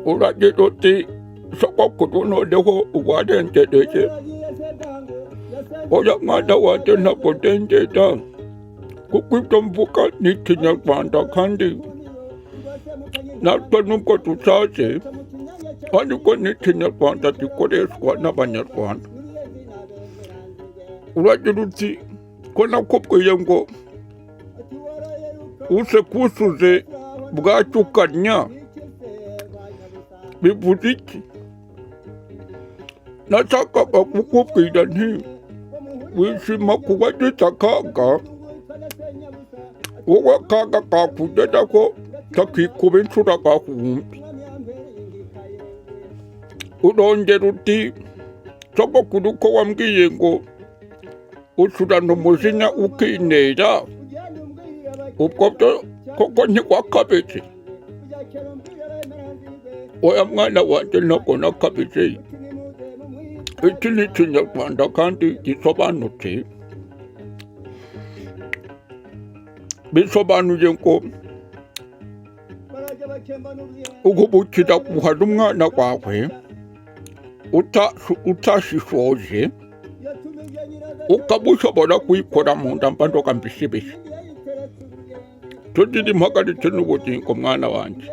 Uragira uti sogokuru noneho warengereje. Oya mwana wanjye, ntabwo ndengera, kuko ibyo mvuga ni Ikinyarwanda, kandi natwe nubwo dushaje ariko ni Ikinyarwanda gikoreshwa n'Abanyarwanda. Uragira uti ko nakubwiye ngo usekusuze bwacukanya bivuze iki? Nashakaga kukubwira nti wishima kuba agize akaga, wowe akaga kakugeraho kakikuba inshuro agahumbi. Urongera uti sogokuru ko wambwiye ngo ucurana umujinya ukinera, ubwo byo koko ntiwakabije? Oya mwana wanjye, ntabwo nakabije. Iki ni Ikinyarwanda kandi gisobanutse. Bisobanuye ngo uhubukira guhana umwana wawe utashishoje, ukaba ushobora kuyikora mu nda mba ndoga mbisibise. Tugira impagaritse n'ubugingo mwana wanjye.